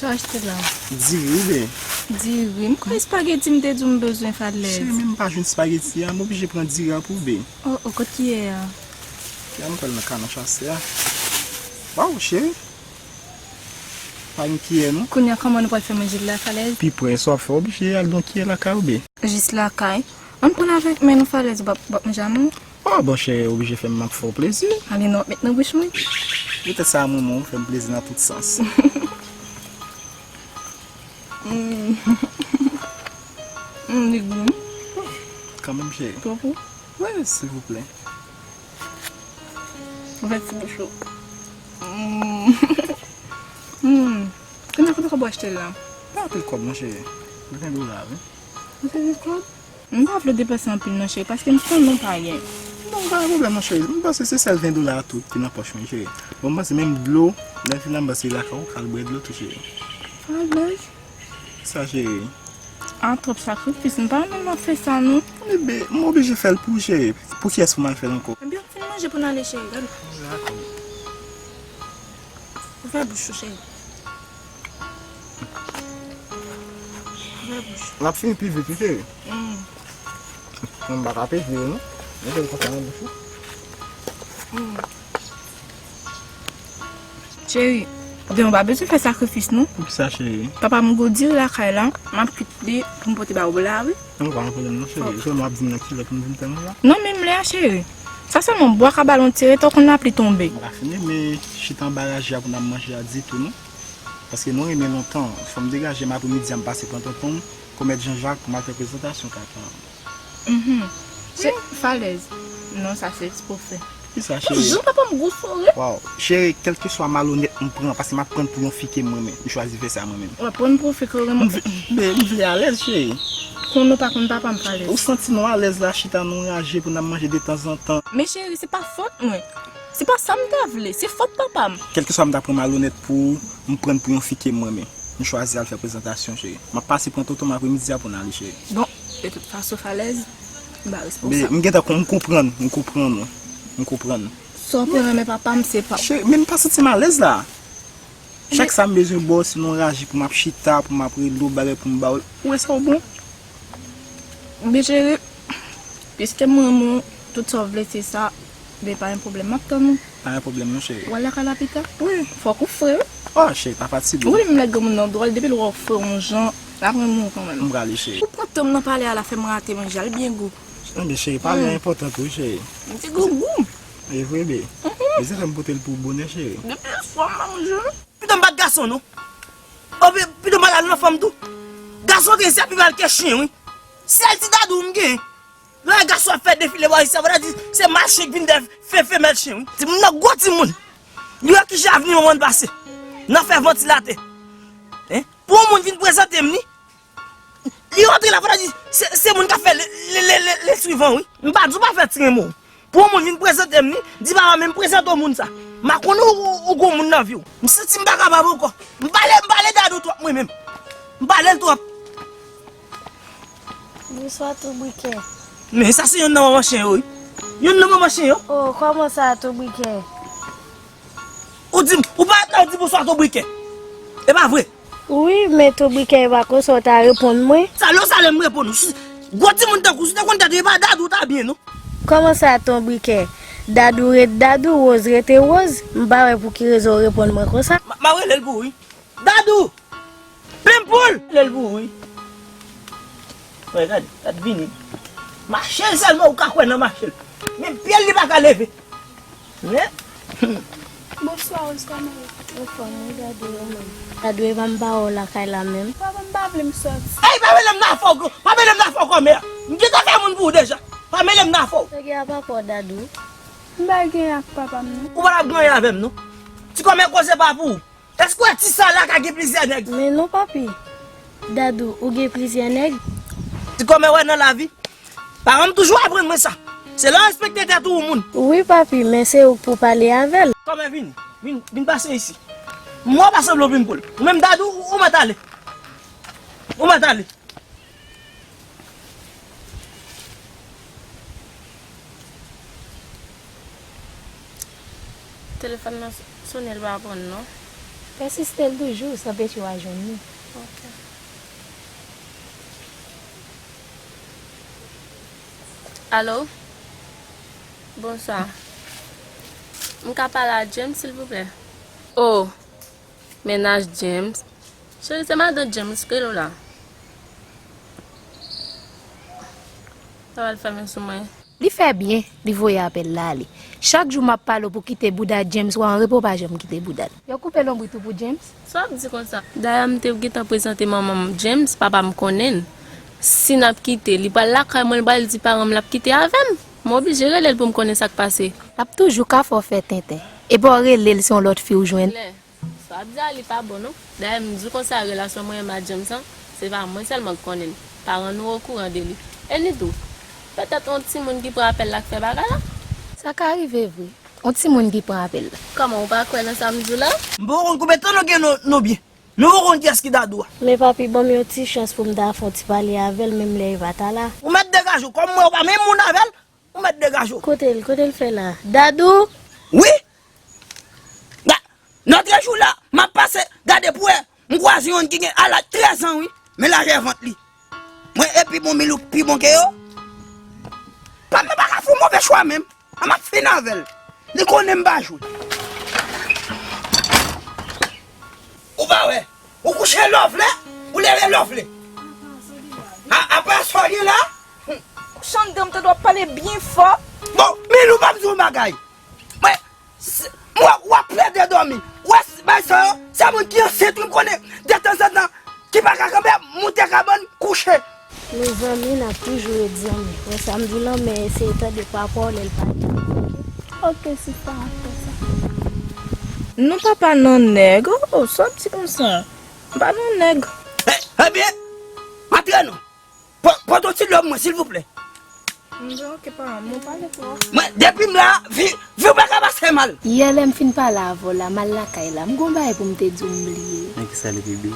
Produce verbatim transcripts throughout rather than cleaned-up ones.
Sa achte la? Diri, be. Diri? M kwè espageti m te di w m bezwen, Falèz. Cheri, men m pa jwenn espageti a, m oblije pran diri a pou be. Oh, oh, kot kiyè a? Kiyè a m kwè l nan kanan chase a. Waw, cheri. Pa gen kiyè, non. Kounye a, kòman nou pral fè manje l la, Falèz? Pi prè, sa w ap fè, oblije al gen yon kiyè lakay ou, be. Jis lakay? Ann pran l avèk men nou, Falèz, w p ap, w p ap manje a men w? Oh, bon, cheri, oblije fè m ap fè w plezi. Ale non, met nan bouch mwen. Petèt sa a mwen, mwen, ou fè m plezi nan tout sans. Mm. Mm, li gou. Kanmenm, cheri. Pou pou? Wi, silvouplè. Ouvè ti bouch ou. Mm. Mm. Kounye a, kote kòb ou achte l la? Pa anpil kòb, non, cheri. Ven dola, wi. Ou te gen kòb? M pa vle depanse anpil non, cheri, paske m konnen w pa gen. Bon, pa gen pwoblèm non, cheri. M panse se sèl ven dola a tou ki nan pòch mwen, cheri. Bon, m panse menm dlo, lè fini la, m panse lakay ou ka al bwè dlo tou, cheri. Falèz. Sa, cheri? A, twòp sakrifis. M pa renmen lè w ap fè sa, non. Bebe, m oblije fè l pou ou, cheri. Pou kiyès pou m al fè l ankò? Ebyen, fin manje pou n ale, cheri. Gade. Dakò. Ouvè bouch ou, cheri. Ouvè bouch. N ap fini pi vit, wi, cheri. Mm. Mwen m pa ka peze yo, non. Mete l konsa nan bouch ou. Mm. Cheri, demen w pa bezwen fè sakrifis, non. Poukisa, cheri? Papa m gwo diri lakay la, m ap kite pou m pote ba ou la, wi. Non, pa gen pwoblèm, non, cheri. Sèlman w ap di m nan kilè pou m vin tann ou la. Non, menm lè a, cheri. Sa sèlman bwa ka ba l yon ti rete, w konn lapli tonbe. M pa fin renmen chita anba raje a pou n ap manje a ditou, non. Paske nou renmen lontan. Fò m degaje m apremidi a, m pase pran tonton m, Komèt Jan Jak, pou m al fè prezantasyon kaka an. Mhm. Se Falèz. Non, sa se eksprè w fè. Kisa, cheri? Jan papa m gwo sore. Waw, cheri, kèlkeswa malonèt m pran, paske m ap pran l pou yon fi ke m renmen, m chwazi fè sa mwen menm. W ap pran l pou yon fi ke w renmen? M vle, be, m vle alèz, cheri. Konn ou pa konn papa m, Falèz. Ou santi nou alèz la, chita nan raje pou n ap manje detanzantan. Men cheri, se pa fòt mwen. Se pa sa m ta vle, se fòt papa m. Kèlkeswa m ta pran malonèt pou ou, m pran l pou yon fi ke m renmen. M chwazi al fè prezantasyon, cheri. M ap pase pran tonton m apremidi a pou n ale, cheri. Bon, de tout fason, Falèz, m pa responsab. Men, m gentan kon-, m konprann, m konprann ou. M konprann. Sa w te renmen papa m, se pa w. Cheri, men m pa santi m alèz la. Chak sa m bezwen ba w, se nan yon raje pou m ap chita, pou m ap rele w, bagay pou m ba w. Ou wè sa w bon? Men cheri, piske m renmen w, tout sa w vle se sa, men pa gen pwoblèm, m ap tann ou. Pa gen pwoblèm non, cheri. W al lakay la pita? Wi. Fòk ou fre, wi. Oh, cheri, pa fatige. Ou renmen lè granmoun nan dwòl, depi l wè w fre yon jan, l ap renmen w kanmenm. M prale, cheri. Ou pran tan m nan pale a la fè m rate manje a, li byen gou. Ebyen, cheri, pale a enpòtan tou, wi, cheri. Li te gen gou. E vre, be. Mhm. Bezwen fè m pote l pou ou bonè, cheri. Depi yè swa m pa manje, non. Pito m bat gason, non. O, pi-, pito m bat al nan fanm tou. Gason gen sa pi mal ke chen, wi. Sèl ti Dadou m gen. Lè gason ap fè defile bò isi a, fò ta di se mal chen k vin dèyè fe-, femèl chen, wi. Timoun nan gwo timoun. Li wè kijan avni manman l pase. Nan fè vantilatè. Hein? Pou yon moun vin prezante m li, li rantre la, fò ta di se, se moun k ap fè le, le, le, le, le swivan, wi. M pa di w pa fè ti renmen w. Pou yon moun vin prezante m li, di papa m, men m prezante w moun sa. M a konnen ou, ou, ou gon moun nan vi w. M santi m pa kapab ankò. M pale, m pale Dadou twòp mwen menm. M pale l twòp. Bonswa, Toubrikè. Men sa se yonn nan manman chen yo, wi. Yonn nan manman chen yo. Oh, kòman sa, Toubrikè? Ou di m, ou pa ka di bonswa, Toubrikè. E pa vre. Wi, men Toubrikè, e pa konsa w ta reponn mwen. Sa lè w sa lè m reponn ou. Si, gwo timoun tankou, si w te konn Dadou, e pa Dadou w ta byen, non. Kòman sa, Toubrikè? Dadou ret Dadou, Woz rete Woz. M pa wè pou ki rezon w reponn mwen konsa. M, m a rele l pou ou, wi. Dadou! Plimpoul! Lè l pou ou, wi. Wè, gade, gade vini. Mache l sèlman ou ka kwè nan mache l. Men pye l li pa ka leve. Men. Bonswa, Oscar Marie. Anfòm, wi, Dadou, ou menm? Dadou, e pa m pa wè w lakay la menm. Papa m pa vle m sòti. Ey, pa mele m nan afè w, pa mele m nan afè w kòmè. M gentan fè moun pou ou deja. Pa mele m nan afè w. Nèg la pa pa w, Dadou. M pa gen ak papa m, non. Ou pa t ap gen anyen avè m, non. Ti kòmè koze pa pou ou. Èske w wè ti sa la ka gen plizyè nèg? Men non, papi. Dadou, ou gen plizyè nèg? Ti kòmè wè nan lavi. Paran m toujou aprann mwen sa. Se lè w respekte tèt ou, ou moun. Wi, papi, men se ou k pou pale avè l. Kòmè vini. Vin, vin pase isi. M wè w pa sanble yon plimpoul. Ou menm Dadou, ou, ou mèt ale. Ou mèt ale. Telefòn nan sonnen, l pa reponn non. Pèsiste l toujou, sa anpeche w a jwenn li. Ok. Alo? Bonswa. M ka pale a James, silvouplè? Oh, mennaj James. Cheri, se madan James k rele w la. Sa pral fèmen sou mwen. Li fè byen, li voye apèl la ale. Chak jou m ap pale w pou kite bouda James, w a anrepo, w pa janm kite bouda l. Yo koupe lonbrit ou pou James? Sa w ap di konsa? Dayè, m te gentan prezante manman m James, papa m konnen l. Si n ap kite, li pral lakay mwen, li pral di paran m l ap kite avè m. M oblije rele l pou m konnen sa k pase. L ap toujou ka fè w fè tenten. Epi w rele l, se yon lòt fi w jwenn. Sa w ap di a, li pa bon, non. Dayè, m di w konsa, relasyon mwen menm ak James lan, se pa mwen sèlman k konnen l. Paran nou okouran de li. E ni tou, petèt yon timoun ki pran apèl la k fè bagay la. Sa ka rive vre. Yon timoun ki pran apèl la. Kòman, ou pa kwè nan sa m di w la? M poko konn konbyen tan nou gen nou, nou byen. Nou poko konn kiyès ki Dadou a. Men papi, ban m yon ti chans pou m ta fè yon ti pale avè l, menm lè e pa ta la. Ou mèt degaje w, kòm mwen, ou pa menm moun avè l. Ou mèt degaje w. Kote l, kote l fè la? Dadou? Wi. Ga-, lòt jou la, m ap pase, gade pou wè, m kwaze youn ki gen a laj trèz an, wi. Men lajè vant li. Mwen, epi bon, Milou pi bon ke yo. Pa, m pa ka fè yon move chwa menm. A, m ap fin avè l. Li konnen m pa jwe. Ou pa wè? Ou kouche lè w vle, ou leve lè w vle. A, apa sa w gen la? Chandra, m tande w ap pale byen fò. Bon, Milou, ban m di w yon bagay. Mwen, se, mwen, w ap plede dòmi. Ou wè, s-, bay sa yo, se moun ki ansent, wi, m konnen, detanzantan, ki pa ka kanpe, moute kabann, kouche. Mezanmi, n ap toujou ret zanmi. Wè sa m di w lan, men eseye tande papa w lè l pale avè w, oke? Oke, sista, m ap fè sa. Non, papa, nan nèg. Oh, oh, sa w ap di konsa? M pa nan nèg. E, ebyen, antre non. Po-, pote yon ti dlo pou mwen, silvouplè. M di, oke, pa, mwen pale twòp. Mwen, depi m la, vi, vi w pa ka pase mal. Yè lè m fin pale avè w la, m al lakay la, m gon bagay pou m te di w m bliye. Men kisa li, bebe?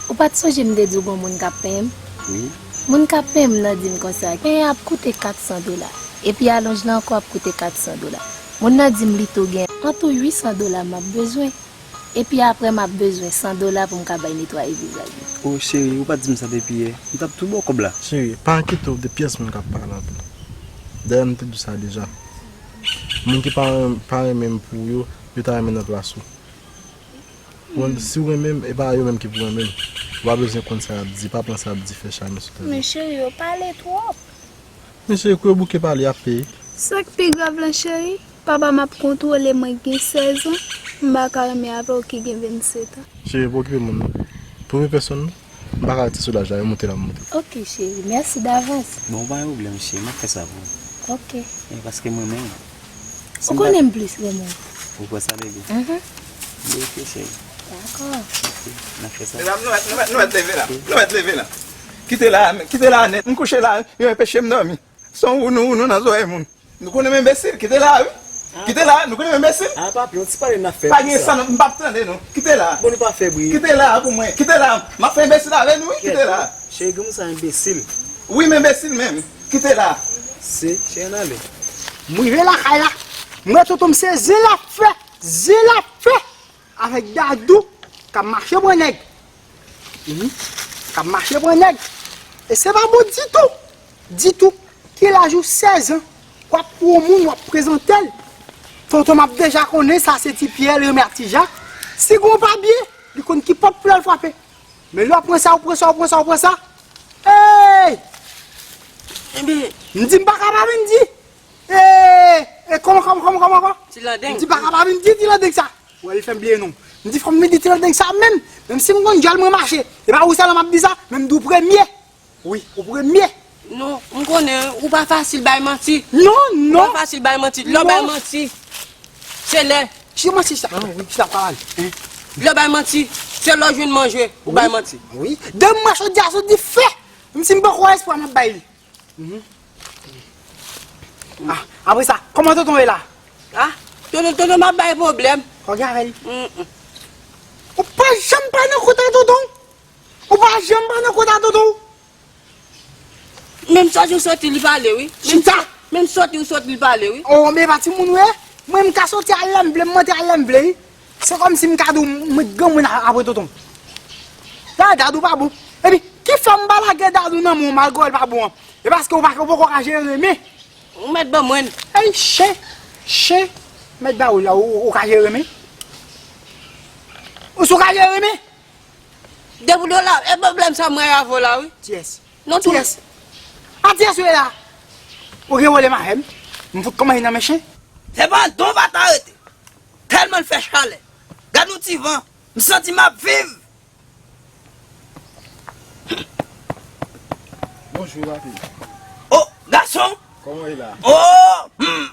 Ou pa t sonje m te di w gon moun k ap penyen m? Wi. Moun k ap penyen m nan di m konsa, penyen ap koute kat san dola. Epi alonj lan ankò ap koute kat san dola. Moun nan di m li tou gen an tou uit san dola m ap bezwen. Epi apre m ap bezwen san dola pou m ka bay netwaye vizaj mwen. O cheri, ou pa t di m sa depi yè. M t ap tou ba w kòb la. Cheri, pa enkyete w de pyès moun k ap pale anpil. Dayè, m te di w sa deja. Moun ki pa, pa renmen m pou yo, yo ta renmen nan plas ou. Ou konn, si w renmen m, e pa yo menm ki pou renmen m. Ou pa bezwen konn sa y ap di, pa pran sa y ap di fè chamen sou tèt ou. Men cheri, yo pale twòp. Men cheri, kou yo bouke pale, y ap peye. Sa k pi grav lan, cheri, papa m ap kontwole mwen gen sèz an, m pa ka renmen avè w ki gen vennset an. Cheri, pa okipe moun nan. Premye pèsòn, m pa ka rete sou laj la, yo monte l ap monte. Oke, cheri, mèsi davans. Bon, pa gen pwoblèm, cheri, m ap fè sa pou ou. Oke. E, paske m renmen w. Ou konnen m plis renmen w. Ou kwè sa, bebe? Mhm. Oke, cheri. Dakò. Oke, n ap fè sa. Medam, nou mèt, nou mèt, nou mèt leve la. Nou mèt leve la. Kite la, kite la nèt. M kouche la, yo enpeche m dòmi. Se yon wounou, wounou nan zòrèy moun. Nou konnen m enbesil, kite la, wi. Kite la, nou konnen m enbesil. Ah, papi, yon ti pale n ap fè. Pa gen sa, non, m p ap tande, non. Kite la. Bon, nou pa fè bri. Kite la pou mwen. Kite la. M ap fè enbesil avè nou, wi. Kite la. Cheri, granmoun sa enbesil. Wi, m enbesil menm. Kite la. Se, cheri, ann ale. M rive lakay la. M wè tonton m se zen l ap fè. Zen l ap fè. Avèk Dadou k ap mache pran nèg. Mhm. K ap mache pran nèg. E se pa bon ditou. Ditou. Ki laj ou sèz an. W ap pran yon moun, w ap prezante l. Tonton m ap deja konnen sa se ti Pyè, l renmen ak ti Jak. Si gon pa byen, li konn ki pòt pou l al frape. Men lè w pran sa, ou pran sa, ou pran sa, ou pran sa. Ey! Ebyen, m di m pa ka pa vin di. Ey! E kòman, kòman, kòman, kòman, kòman? Ti Landeng. M di pa ka pa vin di Ti Landeng sa. Ou wè, li fè m bliye non. M di fò m vin di Ti Landeng sa menm. Menm si m konn djòl mwen mache. E pa ou sèlman m ap di sa, men m di w premye. Wi, ou premye. Non, m konnen, ou pa fasil bay manti. Non, non. Ou pa fasil bay manti. Lè w bay manti, se lè. Ki manti sa? Ah, wi, ki sa pral? Lè w bay manti, se lè w jwenn manje, ou bay manti. Wi. Demen mwen sot di a sot di fè. Menm si m poko wè espwa m ap bay li. Mhm. Ah, apre sa, kòman tonton ye la? Ah, tonton, tonton m ap bay pwoblèm. Kòman avè li? Mm, mm. Ou pa janm pa nan kont a tonton. Ou pa janm pa nan kont a tonton. Menm soti ou soti li pale, wi. Menm Chita. Menm soti ou soti li pale, wi. Oh, men pa timoun, wi. Mwen, m ka soti al lè m vle, m monte al lè m vle, wi. Se kòmsi m ka di w, m met granmoun a- apre tonton m. Sa Dadou pa bon. Epi, ki fè m pa lage Dadou nan men w malgre l pa bon an? E paske w pa- w poko ka jere renmen. Ou mèt ban mwen. Ey, chen, chen, mèt ba ou la, ou, ou ka jere renmen? Ou sou ka jere renmen? Depi w do la, e pwoblèm sa mwen avè w la, wi. Tyès. Non, tou. Tyès. A tyès ou ye la. Ou gen pwoblèm avè m? M fout kòmanse nan men chen. Se pa don pa ta rete. Tèlman l fè chalè. Gad yon ti van. M santi m ap viv. Bonjou, papi. O, gason. Kòman w ye la? O, hmm.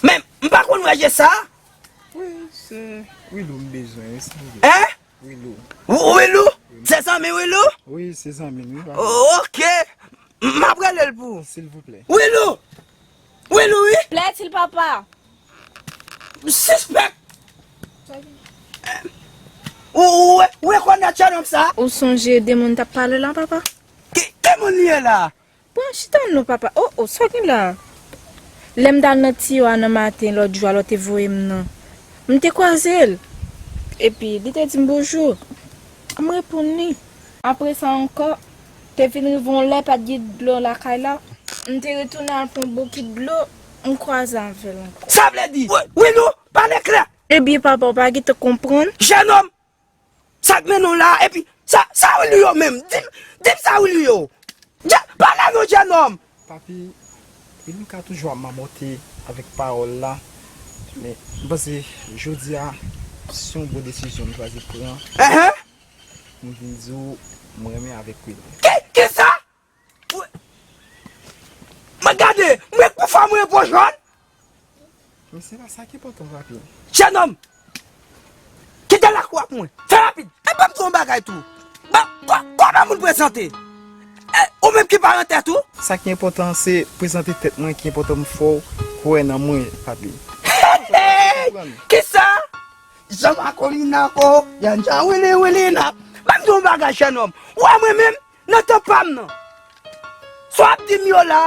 Men, m pa konn wè je sa. Wi, se Wilou m bezwen, wi, silvouplè. Hein? Wilou. Wi-, Wilou? Se zanmi Wilou? Wi, se zanmi m, wi, papi. O, ok. M ap rele l pou ou. Silvouplè. Wilou! Wilou, wi! Plaît-il, papa? Sispèk! Ou, ou, ou rekonèt jennonm sa? Ou sonje de moun t ap pale la, papa? Ki, ki moun li ye la? Pran chita non, papa. O, o, sa w gen la? Lè m t al nan tiyo a nan maten lòt jou a, lè w te voye m nan, m te kwaze l. Epi, li te di m bonjou. M reponn li. Apre sa ankò, te vin rive yon lè pa t gen dlo lakay la. M te retounen al pran bokit dlo, m kwaze avè l ankò. Sa vle di, wi, Wilou, pale klè! Ebyen, papa, w pa gentan konprann? Jennonm, sa k mennen w la, epi sa, sa Wilou yo menm? Di m, di m sa Wilou yo. Dja, pale non, jennonm! Papi, Wilou ka toujou ap mamòte avèk pawòl la, men m panse jodi a, se yon bon desizyon m chwazi pran. Enhen. M vin di w, mwen renmen avèk Wilou. Ki, kisa? Mwen, mwen gade, mwen pou fè mwen po jòn. Men se pa sa ki enpòtan, papi. Jennonm, kite lakou a pou mwen. Fè rapid. E ban m di w yon bagay tou. Ban, kò-, kòman moun prezante? E, ou menm ki paran tèt ou? Sa ki enpòtan, se prezante tèt mwen ki enpòtan, m fè w kwè nan mwen, papi. Hey, hey! Kisa? Jan makolina ko, jan jan wili wili nap. Ban m di w yon bagay, jennonm. Ou wè mwen menm, nan tan pa m nan, sa w ap di m yo la,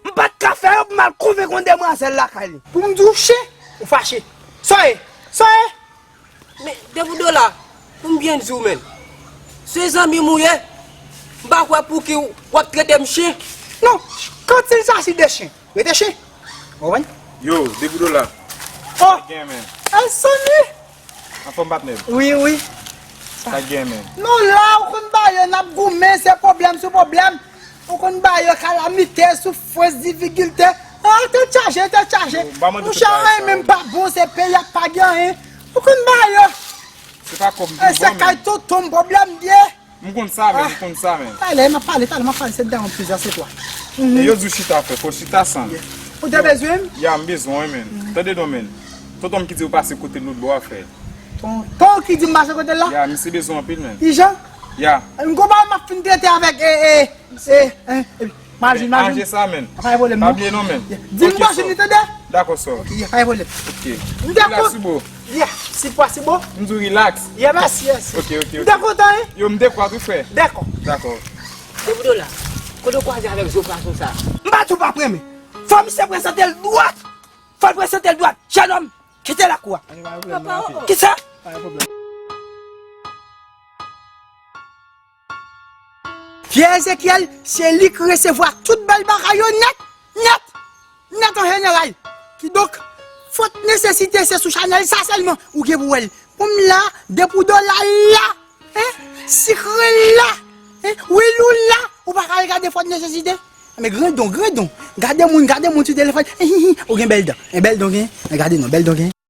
m pa t ka fè yo pou m al konvenk yon demwazèl lakay li. Pou m di w chen, ou fache. Sa w ye? Sa w ye? Men, depi w do la, pou m byen di w, menn. Se zanmi m ou ye, m pa kwè pou ki w ap trete m chen. Non, kantil sa si de chen. Rete chen. Ou konprann? Yo, depi w do la. Oh! Gen, menn. El Sony! Anfòm, patnè m? Wi, wi. Sa k gen, menn? Non, la, ou konn bagay yo, n ap goumen, se pwoblèm sou pwoblèm. Ou konn bagay yo, kalamite, soufrans, difikilte. Ah, tèt chaje, tèt chaje. Yo, m pa mande tout bagay sa yo. Mouche, anyen menm pa bon, se peyi a k pa gen anyen. Ou konn bagay yo. Se pa kòb m vin ban, menn. E se kay tonton m pwoblèm ye. M konn sa, menn, m konn sa, menn. Talè, m ap pale, talè, m ap pale, se dan an plizyè, se twa. E yo di w chita, frè, fò w chita san. Ou te bezwen m? Ya, m bezwen w, menn. Tande non, menn. Tonton m ki di w pase kote l lòt bò a, frè. Tonton ki di m pase kote l la? Ya, misye bezwen w anpil, menn. Kijan? Ya. M konprann m ap fin trete avèk, e, e, e, e, e, Majin, majin. Anje sa, menn. Pa gen pwoblèm, non. Pa bliye non, menn. Di m bonjou, li tande? Dakò, sè. Ok, pa gen pwoblèm. Ok. M dakò. Relax, bro. Yeah, si pwasib, bro. M di w relax. Yeah, mèsi, mèsi. Ok, ok, ok. M te kontan, wi. Yo, m dekwa tou, frè. Dakò. Dakò. Depi w do la, kote w kwaze avèk zo fason sa? M pa di w pa renmen. Fò misye prezante l dwat. Fò l prezante l dwat. Jennonm, kite lakou a. Papa, oh, oh. Kisa? Pa gen pwoblèm. Vye Ezekyèl, se li k resevwa tout bèl bagay yo nèt, nèt, nèt an jeneral. Kidonk, fòt nesesite se sou chanèl sa sèlman ou gen pou wè l. Pou m la, depi w do la la, hein, sikre la, hein, wili w la, ou pa ka al gade fòt nesesite. Men grandon, grandon, gade moun, gade moun sou telefòn, ou gen bèl dan, en bèl dan gen, men gade non, bèl dan gen.